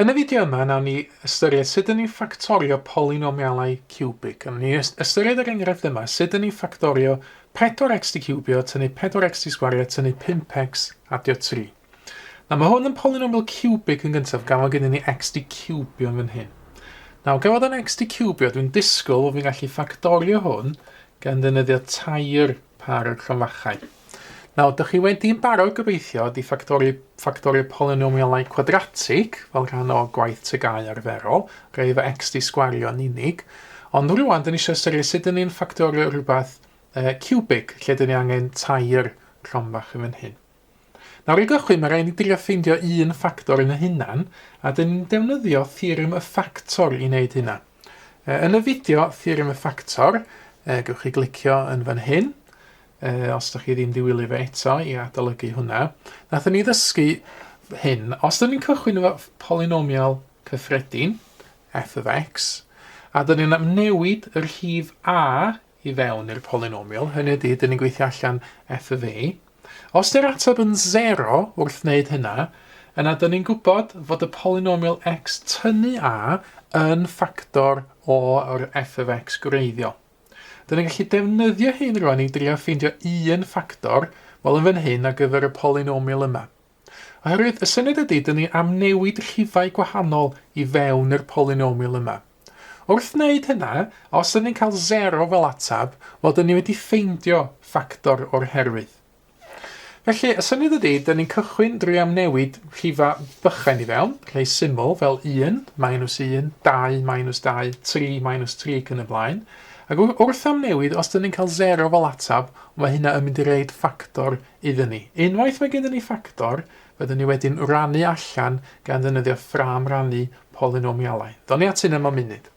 Yn y fideo yma, nawn ni ystyried sut dyn ni'n ffactorio polynomialau ciwbig. Nawn ni ystyried yr enghraifft yma, sut dyn ni'n ffactorio 4x di ciwbio, tynnu 4x di sgwario, tynnu 5x adio 3. Nawr mae hwn yn polynomial ciwbig yn gyntaf, gan fod gennym ni x di ciwbio yn fan hyn. Nawr, gan fod yn x di ciwbio, dwi'n disgwyl fod fi'n gallu ffactorio hwn gan ddefnyddio tair par o'r cromfachau. Nawr, dych chi wedi'n barod gobeithio di ffactori, ffactorio polynomialau cwadratig fel rhan o gwaith TGAU arferol, rhai efo x di sgwario yn unig. Ond rwan, dyn ni eisiau ystyried sut dyn ni'n ffactorio rhywbeth ciwbig, lle dyn ni angen tair cromfach yn fan hyn. Nawr i gychwyn, mae rhaid ni drio ffeindio un ffactor yn y hunan, a dyn ni'n defnyddio theorem y ffactor i wneud hynna. Yn y fideo theorem y ffactor, gewch chi glicio yn fan hyn, os ydych chi ddim di wylio fe eto i adolygu hwnna. Nathon ni ddysgu hyn, os dyn ni'n cychwyn efo polynomial cyffredin, f of x, a dyn ni'n amnewid yr rhif a i fewn i'r polynomial, hynny ydy, dyn ni'n gweithio allan f of a. Os dy'r ateb yn 0 wrth wneud hynna, yna dyn ni'n gwybod fod y polynomial x tynnu a yn ffactor o'r f of x gwreiddiol. Dyn ni'n gallu defnyddio hyn rwan i drio ffeindio un ffactor, wel yn fan hyn ar gyfer y polynomial yma. Oherwydd y syniad ydy, dyn ni am newid rhifau gwahanol i fewn i'r polynomial yma. Wrth wneud hynna, os dyn ni'n cael 0 fel ateb, wel dyn ni wedi ffeindio ffactor o'r herwydd. Felly, y syniad ydy, dyn ni'n cychwyn drwy amnewid rhifau bychain i fewn, rhai syml fel 1, minus 1, 2, minus 2, 3, minus 3 ac yn y blaen. Ac wrth amnewid, os dyn ni'n cael 0 fel ateb, mae hynna yn mynd i reid ffactor iddyn ni. Unwaith mae gennym ni ffactor, byddwn ni wedyn rannu allan gan ddefnyddio ffrâm rannu polynomialau. Ddown ni at hynna mewn munud.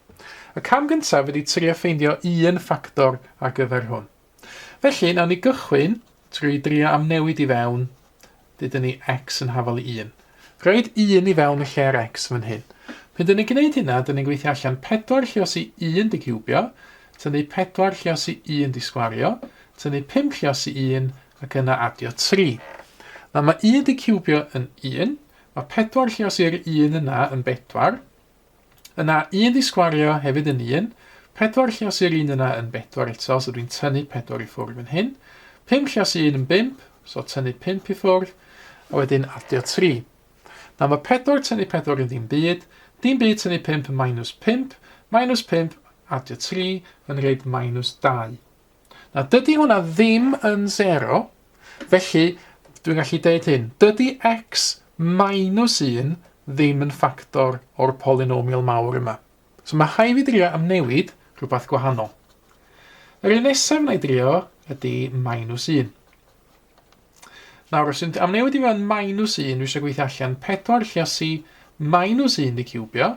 Y cam gyntaf ydy trio ffeindio un ffactor ar gyfer hwn. Felly, nawn ni gychwyn trwy drio amnewid i fewn, dydyn ni x yn hafal i 1. Rhoid 1 i fewn y lle'r x fan hyn. Pan dyn ni'n gwneud hynna, dyn ni'n gweithio allan 4 lliosi 1 di ciwbio, tynnu 4 lliosi 1 di sgwario, tynnu 5 lliosi 1, ac yna adio 3. Nawr mae 1 di ciwbio yn 1, mae 4 lliosi'r 1 yna yn 4, yna 1 di sgwario hefyd yn 1, 4 lliosi'r 1 yna yn 4 eto, so dwi'n tynnu 4 i ffwrdd fan hyn, 5 lliosi 1 yn 5, so tynnu 5 i ffwrdd, a wedyn adio 3. Nawr mae 4 tynnu 4 yn ddim byd, dim byd tynnu 5 yn minus 5, minus 5 adio 3 yn rhaid minus 2. Na, dydy hwnna ddim yn 0, felly dwi'n gallu deud hyn. Dydy x minus 1 ddim yn ffactor o'r polynomial mawr yma. So mae rhaid fi drio am newid rhywbeth gwahanol. Yr un nesaf wna i drio ydy minus 1. Nawr, os yw'n amnewid i fewn minus 1, dwi eisiau gweithio allan 4 lliosi minus 1 di ciwbio,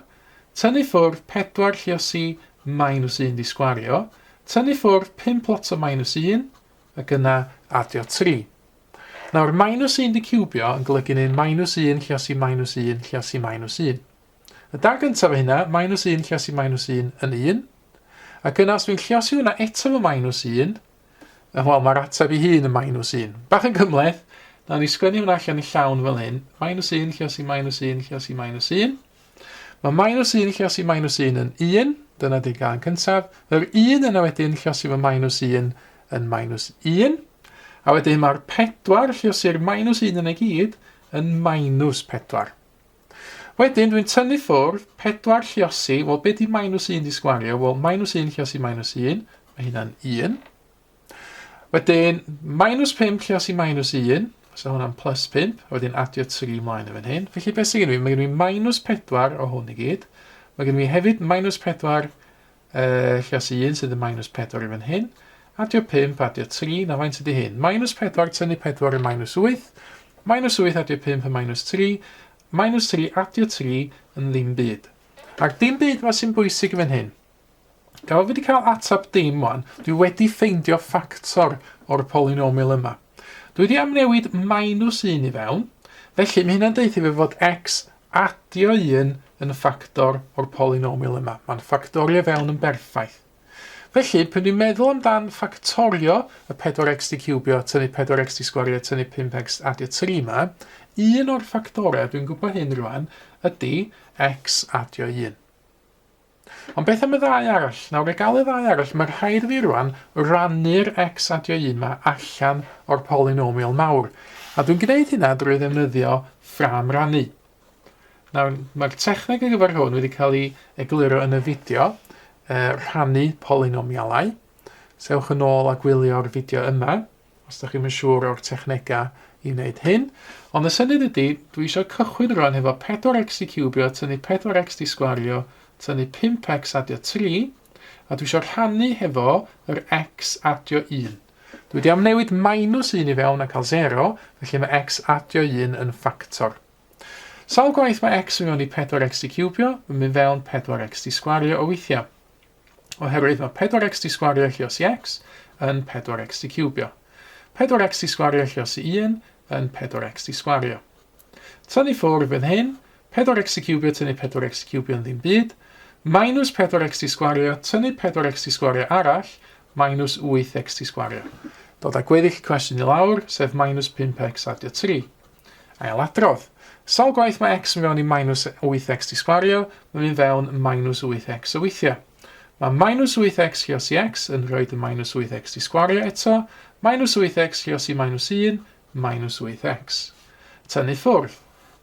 tynnu ffwrdd 4 lliosi minus 1 di sgwario, tynnu ffwrdd 5 lot o minus 1, ac yna adio 3. Nawr, minus 1 di ciwbio yn golygu neu minus 1 lliosi minus 1 lliosi minus 1. Y dar gyntaf o hynna, minus 1 lliosi minus 1 yn 1, ac yna os dwi'n lliosi hwnna eto fo minus 1, Wel, mae'r ateb ei hun yn minus 1. Bach yn gymhleth. Nawn ni sgwennu hwnna allan i llawn fel hyn. Minus 1, lliosi minus 1, lliosi minus 1. Mae minus 1, lliosi minus 1 yn 1. Dyna di'r gan cyntaf. Yr 1 yna wedyn, lliosi fo minus 1 yn minus 1. A wedyn mae'r 4, lliosi'r minus 1 yna i gyd, yn minus 4. Wedyn, dwi'n tynnu ffwrdd 4 lliosi, wel, be di minus 1 di sgwario? Wel, minus 1 lliosi minus 1, mae hynna'n 1. Wedyn, minus 5 lliosi minus 1, so hwnna'n plus 5, a wedyn adio 3 mlaen yn fan hyn. Felly beth sydd gen i? Mae gen i minus 4 o hwn i gyd. Mae gen i hefyd minus 4 Lluosi 1 sydd yn minus 4 i fan hyn. Adio 5, adio 3, na faint ydy hyn? Minus 4, tynnu 4 yn minus 8. Minus 8 adio 5 yn minus 3. Minus 3 adio 3 yn ddim byd. Ac dim byd ma sy'n bwysig yn fan hyn. Gael fi wedi cael ateb dim wan, dwi wedi ffeindio ffactor o'r polynomial yma. Dwi wedi amnewid minus 1 i fewn, felly mae hynna'n deutha fi fod x Adio un yn ffactor o'r polynomial yma. Mae'n ffactorio fewn yn berffaith. Felly, pan dwi'n meddwl amdan ffactorio y 4x di ciwbio tynnu 4x di sgwario tynnu 5x adio 3 yma, un o'r ffactorau, dwi'n gwybod hyn rwan, ydy x adio 1. Ond beth am y ddau arall? Nawr, i gael y ddau arall, mae rhaid i fi rwan rannu'r x adio 1 yma allan o'r polynomial mawr. A dwi'n gwneud hynna drwy ddefnyddio ffrâm rannu. Nawr, mae'r techneg ar gyfer hwn wedi cael ei egluro yn y fideo, rhannu polynomialau. Sewch yn ôl a gwylio'r fideo yma, os ydych chi'n siŵr o'r technegau i wneud hyn. Ond y syniad ydy, dwi eisiau cychwyn rwan hefo 4x di ciwbio, tynnu 4x di sgwario, tynnu 5x adio 3, a dwi eisiau rhannu hefo yr x adio 1. Dwi wedi amnewid minus 1 i fewn a cael 0, felly mae x adio 1 yn ffactor. Sawl gwaith mae x yn mewn i 4x di ciwbio? Mae'n mynd fewn 4x di sgwario o weithiau. Oherwydd mae 4x di sgwario lliosi x yn 4x di ciwbio. 4x di sgwario lliosi 1 yn 4x di sgwario. Tynnu ffwrdd fydd hyn, 4x di ciwbio tynnu 4x di ciwbio yn ddim byd, minus 4x di sgwario tynnu 4x di sgwario arall, minus 8x di sgwario. Dod â gweddill y cwestiwn i lawr, sef minus 5x adio 3. Ailadrodd. Sawl gwaith mae x yn fewn i minus 8x di sgwario, mae'n mynd fewn minus 8x o weithiau. Mae minus 8x lliosi x yn rhoi y minus 8x di sgwario eto, minus 8x lliosi minus 1, minus 8x. Tynnu ffwrdd.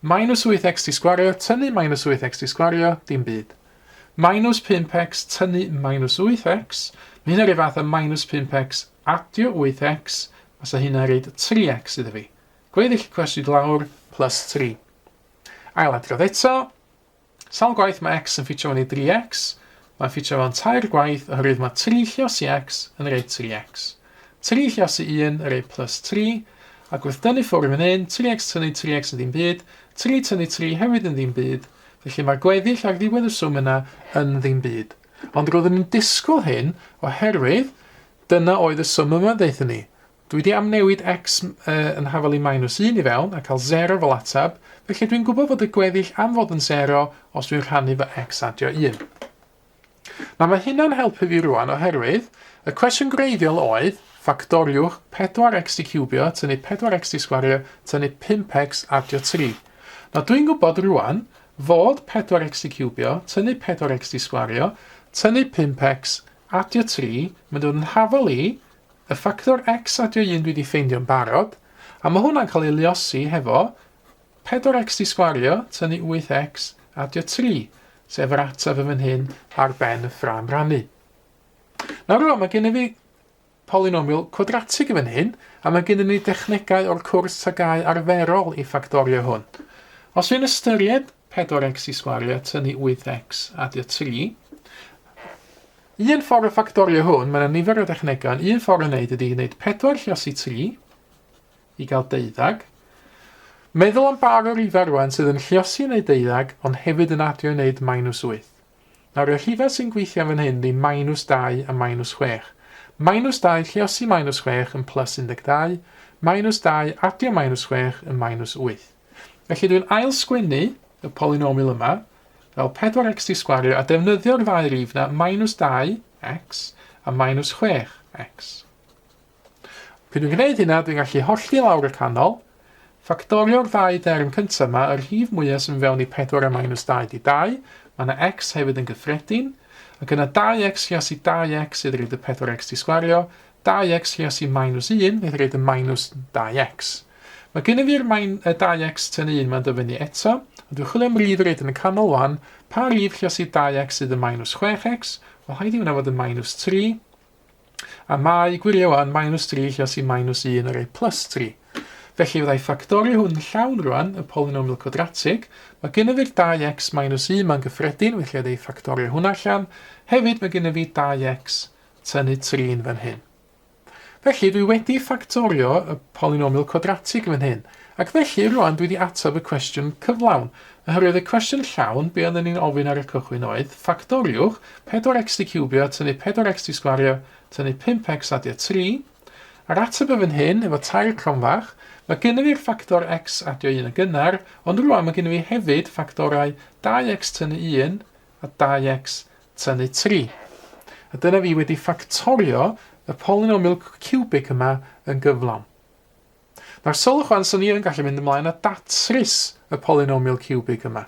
Minus 8x di sgwario, tynnu minus 8x di sgwario, dim byd. Minus 5x, tynnu minus 8x, mae hynna rhyw fath o minus 5x adio 8x, fysa hynna reid 3x iddo fi. Gweddill y cwestiwn lawr, plus 3. Ailadrodd eto. Sawl gwaith mae x yn ffitio fewn i 3x? Mae'n ffitio fewn tair gwaith oherwydd mae 3 lliosi x yn rhoi 3x. 3 lliosi 1 yn rhoi plus 3, ac wrth dynnu ffwrdd fan hyn, 3x tynnu 3x yn ddim byd, 3 tynnu 3 hefyd yn ddim byd, felly mae'r gweddill ar ddiwedd y swm yna yn ddim byd. Ond roeddwn i'n disgwyl hyn oherwydd dyna oedd y swm yma ddaethon ni. Dwi 'di amnewid x yn hafal i minus 1 i fewn a cael 0 fel ateb, felly dwi'n gwybod fod y gweddill am fod yn 0 os dwi'n rhannu fy x adio 1. Nawr mae hynna'n helpu fi rwan oherwydd y cwestiwn gwreiddiol oedd ffactoriwch 4x di ciwbio tynnu 4x di sgwario tynnu 5x adio 3. Nawr dwi'n gwybod rwan fod 4x di ciwbio tynnu 4x di sgwario tynnu 5x adio 3 mae'n dod yn hafal i Y ffactor x adio 1 dwi 'di ffeindio'n barod, a mae hwnna'n cael ei luosi hefo 4x di sgwario tynnu 8x adio 3, sef yr ateb yn fan hyn ar ben y ffrâm rannu. Nawr rwan, mae gennym fi polynomial cwadratig yn fan hyn, a mae gennym ni dechnegau o'r cwrs TGAU arferol i ffactorio hwn. Os dwi'n ystyried 4x i sgwario tynnu 8x adio 3, Un ffordd o ffactorio hwn, mae yna nifer o dechnegau, ond un ffordd o wneud ydy gwneud 4 lliosi 3 i gael deuddag. Meddwl am bar o rifau rwan sydd yn lliosi i wneud deuddag, ond hefyd yn adio i wneud minus 8. Nawr, y rhifau sy'n gweithio fan hyn ydy minus 2 a minus 6. Minus 2 lliosi minus 6 yn plus 12, minus 2 adio minus 6 yn minus 8. Felly dwi'n ail sgwennu y polynomial yma fel 4x di sgwario a defnyddio'r ddau rif na minus 2x a minus 6x. Pryd dwi'n gwneud hynna, dwi'n gallu hollti lawr y canol, ffactorio'r ddau derm cyntaf yma, yr rhif mwyaf sy'n fewn i 4 a minus 2 di 2, mae yna x hefyd yn gyffredin, ac yna 2x lliosi 2x sydd rhaid y 4x di sgwario, 2x lliosi minus 1 fydd rhaid y minus 2x. Mae gennym fi'r main, y 2x tynnu 1 mae'n dyfynnu eto, ond dwi'n chwilio am rif reit yn y canol wan. Pa rif lliosi 2x sydd yn minus 6x? Wel, rhaid i hwnna fod yn minus 3. A mae gwirio wan, minus 3 lliosi minus 1 yn rhoi plus 3. Felly fyddai ffactorio hwn llawn rwan, y polynomial cwadratig. Mae gennym fi'r 2x minus 1 mae'n gyffredin, felly fyddai ffactorio hwnna allan. Hefyd mae gennym fi 2x tynnu 3 yn fan hyn. Felly, dwi wedi ffactorio y polynomial cwadratig yn fan hyn, ac felly rwan dwi wedi ateb y cwestiwn cyflawn. Oherwydd y cwestiwn llawn, be oedden ni'n ofyn ar y cychwyn oedd, ffactoriwch 4x di ciwbio tynnu 4x di sgwario tynnu 5x adio 3. A'r ateb yn fan hyn, efo tair cronfach, mae gennym fi'r ffactor x adio 1 yn gynnar, ond rwan mae gennym fi hefyd ffactorau 2x tynnu 1 a 2x tynnu 3. A dyna fi wedi ffactorio y polynomial cubic yma yn gyflawn. Nawr sylwch wan, swn i yn gallu mynd ymlaen a datrys y polynomial cubic yma.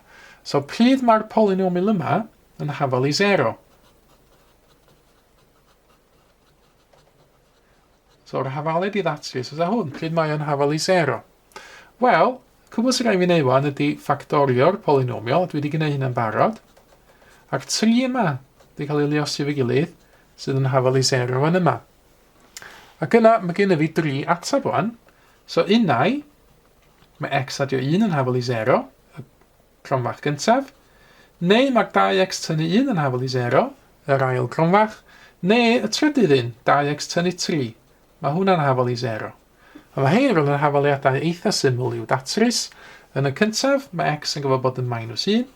So pryd mae'r polynomial yma yn hafal i 0? So'r hafaled i ddatrys ydy hwn, pryd mae o'n hafal i 0? Wel, cwbl sy'n rhaid fi wneud wan ydy ffactorio'r polynomial, a dwi wedi gwneud hynna'n barod. A'r 3 yma wedi cael ei luosi efo'i gilydd, sydd yn hafal i 0 fan yma. Ac yna, mae gen i fi dri ateb wan. So unau, mae x adio 1 yn hafal i 0, y cronfach gyntaf, neu mae 2x tynnu 1 yn hafal i 0, yr ail gronfach, neu y trydydd un, 2x tynnu 3, mae hwnna'n hafal i 0. A mae hein yn hafaliadau eitha syml i'w datrys. Yn y cyntaf, mae x yn gyfod bod yn minus 1.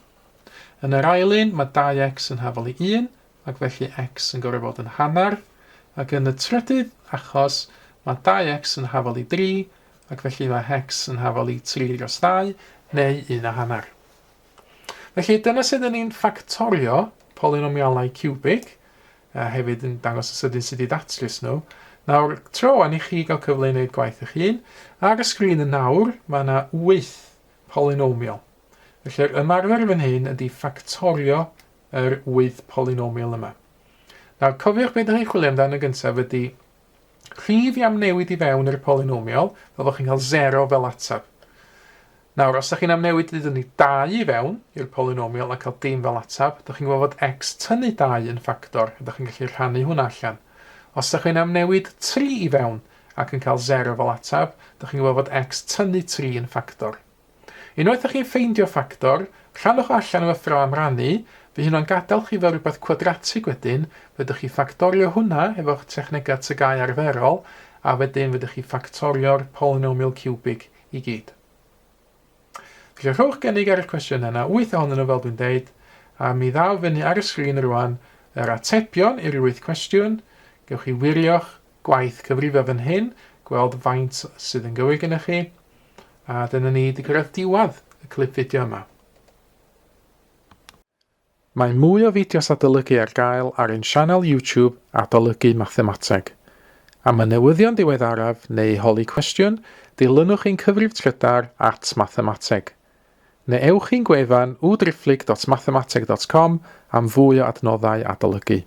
Yn yr ail un, mae 2x yn hafal i 1, ac felly x yn gorfod bod yn hanner. Ac yn y trydydd achos, mae 2x yn hafal i 3, ac felly mae x yn hafal i 3 dros 2, neu 1 a hanner. Felly dyna sut ydyn ni'n ffactorio polynomialau ciwbig, a hefyd yn dangos y sydyn sydd i ddatrys nhw. Nawr, tro wan i chi gael cyfle i wneud gwaith eich hun. Ar y sgrin yn nawr, mae yna 8 polynomial. Felly'r ymarfer fan hyn ydy ffactorio yr 8 polynomial yma. Nawr, cofiwch beth ydych chi'n chwilio amdano gyntaf ydy rhif i amnewid i fewn i'r polynomial, fel bod chi'n cael 0 fel ateb. Nawr, os ydych chi'n amnewid ddeudwn ni 2 i fewn i'r polynomial a cael dim fel ateb, ydych chi'n gwybod fod x tynnu 2 yn ffactor, ydych chi'n gallu rhannu hwnna allan. Os ydych chi'n amnewid 3 i fewn ac yn cael 0 fel ateb, ydych chi'n gwybod fod x tynnu 3 yn ffactor. Unwaith ydych chi'n ffeindio ffactor, rhannwch o allan efo ffrâm rannu, fydd hynna'n gadael chi fel rhywbeth cwadratig wedyn, fedrwch chi ffactorio hwnna efo'ch technegau TGAU arferol, a wedyn fedrwch chi ffactorio'r polynomial ciwbig i gyd. Felly rhowch gynnig ar y cwestiynau yna, wyth ohonyn nhw fel dwi'n deud, a mi ddaw fyny ar y sgrin rwan yr atebion i'r wyth cwestiwn. Gewch chi wirio'ch gwaith cyfrifo fan hyn, gweld faint sydd yn gywir gennych chi. A dyna ni wedi cyrraedd diwedd y clip fideo yma. Mae mwy o fideos adolygu ar gael ar ein sianel YouTube Adolygu Mathemateg. Am y newyddion diweddaraf neu holi cwestiwn, dilynwch ein cyfrif trydar at mathemateg. Neu ewch i'n gwefan www.mathemateg.com am fwy o adnoddau adolygu.